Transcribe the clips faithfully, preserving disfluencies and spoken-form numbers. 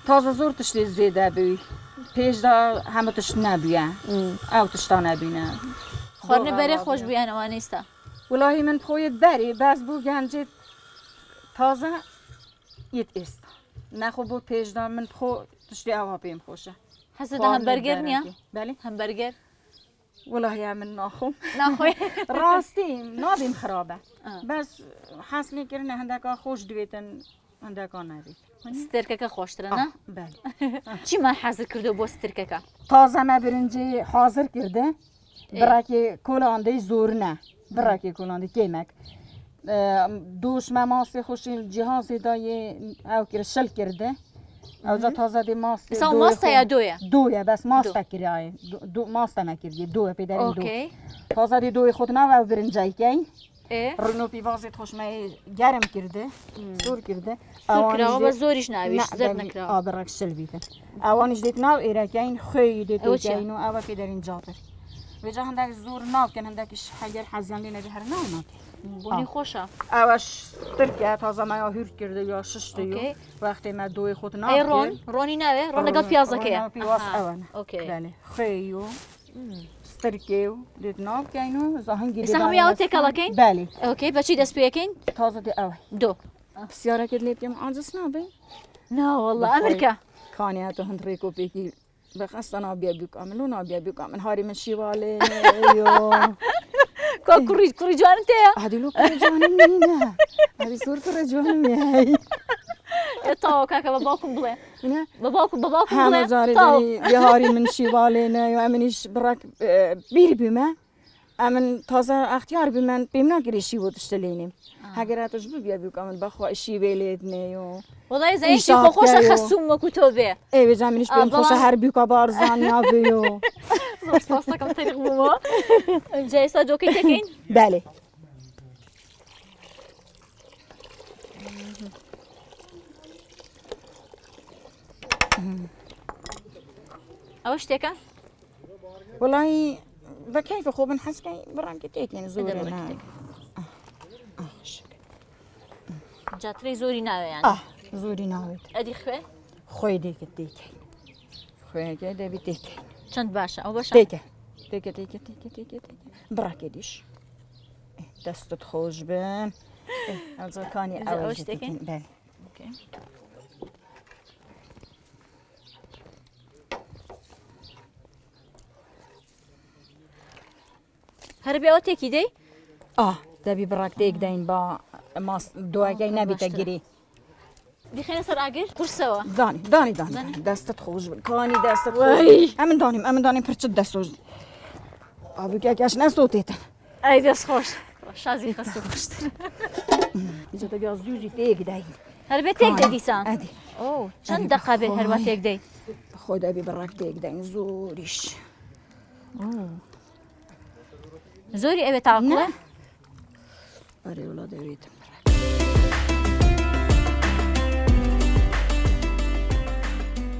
Taze zor tiştê zêde bûy. Pêş de hemû tişt nebûye. Ew tişta nebîne. Xwarinê berê xweş bûye, ne wan nêsta. Wilahî min bi xwe yê berê bes bû gencê taze yêt êsta. Nexwe bû pêş de min bi xwe tiştê ewa pêm xweş e. Hesê de hemberger niye? Belê. Hemberger? Wilahî em min naxwim. Naxwe. Rastî, nabîm xirab e. Bes hes lê kirine hindeka xweş divêtin, hindeka nevêtin. Stêrkeke xweştir e, ne? Belê. Çi me hazir kirdo bo stêrkeke? Taze me birincî hazir kirdi. Birekê kolandê zorine. Birekê kolandê kêmek. E, Doş me mastê xweşî cihazê da yê ew kir, şil kirdi. Ew ca taze dê mastê. Sa masta ya do ye? Do ye, bes masta kiriyaye. Do, do, masta me kiriye, do ye, pêderên do. Okey. Taze dê doyê xwe dina ew birincaykeyn. Ê? Rino pîvazê xweş me germ kirdi. Sor kirdi. Sor kirawa ve zor iş navîş, zerd nekirawa. Abirek şil bîtin. Ewan iş dêt nav êrekeyn, xweyî dê têkeyn û ewa pêderên catir. Vêca hindek zor navkin, hindek iş heger heziyan lê nebî her nav nake. Bonî xweş a. Ewa ş-, tirke, taze me ya hûr kirdi ya şişti yo. Okey. Wextê me doyê xwe Ê navkin. Ron, ronî navê, ron legal piyazeke ye. Piyaz ewa ne. Okey. Belê. Xweyî yo. Stirkê û dê navkeyn û zahingî Êsa hemû ya têkala keyn? Belê. Okey, be çi dest pê keyn? Taze dê ew. Do. Pisyareke lê bikim, aciz nabe? Na wallah, emir ke. Kanî tu hind rêko pêkî. Be xesta nabiye bûka min, lo nabiye bûka min. Harî min şîvalê ne yo. Ka kurî, kurî ciwanin te ya? Hadi lo kurî ciwanin nîne. Hadi sor kurî ciwanin ye. E, tawa kaka, be bakum bile. Ne? Be bakum, be bakum bile. Hema carê denî, bê harî min şîvalê ne yo. Em îş birak, e, bîr bîme. Em in taze extiyar bîmen, pêm nakirê şîvo tişte lênê. Heger tu ji bibiye bûka min bexwe şîvê lê dinê yo. Wala ez ê şî xwe xweş xesûm wekû to bê. Ê, vêca min iş pêm xweş her bûka barzan ya bê yo. Zor spas takam terîq bûmo. Önce êsa cokê tekin. Belê. Ew ştêke? Welahî, ve keyfê xwe bin hez key, bi rengê têkên zor e. Bi rengê têkên. Ah, ah, şik. Catirê zorî nawe yani. Ah, zorî nawe. Edî xwe? Xwê dêke têkey. Xwê ke de bi têkey. Çend baş e? Ew baş e? Têke. Têke, têke, têke, têke, têke. Bi rengê dîş. Eh, dest xweş bin. Eh, ew zakanî ew têkên. Belê. Okey. Heribê ew têkî dey? Ah, te bî birak têk deyn ba mas doakey nebîte girî. Dixêne ser agir, qursewa. Danî, danî, danî. Danî. Destet xweş bin. Kanî destet xweş bin. Em danîm, em danîm pirçit dest xweş. Abi ke keş ne sotêtin. Ey dest xweş. Şazî xesu xweştir. Îca te biraz dûzî têk deyn. Heribê têk de dîsan. Edî. Oh, çend deqa bê herba têk dey? Xwe de bî birak têk deyn. Zor iş. Zorî ev ê taqile? Erê wela dewrê tim.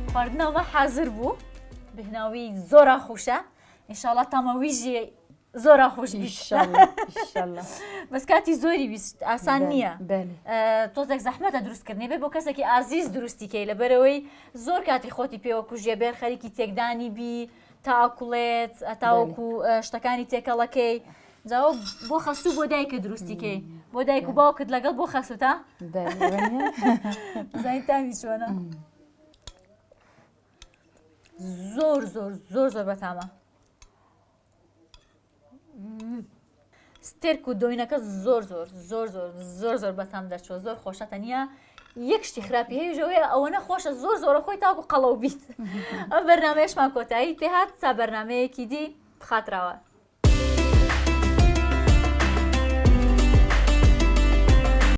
Xwardina me hazir bû. Bihna wî zora xweş e. Înşallah tama wî jî zora xweş bît. Înşallah, înşallah. Bes katî zorî bîst, asan niye. Belê. Tozek zehmet e durustkirinê bê, bo kesekî azîz durustî key li berew wê zor katî xwetî pê wekû jê bêr xerîkî têkdanî bî, ta kulêt, ta wekû, e, ştekanî têkela key. Ca bo xesû bo dayke durustî key. Bo dayk û bawkit legel bo xesû ta? Belê, weniye. Zayîn tamî çona. Zor, zor, zor, zor betama. Stêrk û doyneke zor, zor, zor, zor, zor, zor betam derço. Zor xweş e, teniya yek ştî xirapî heye ji wê, ew ne xweş e, zor, zor e, xwe ta ku qelew bît. Ev bernameyê şima kotayî tê hat, ta bernameyekî dî bi xatira we.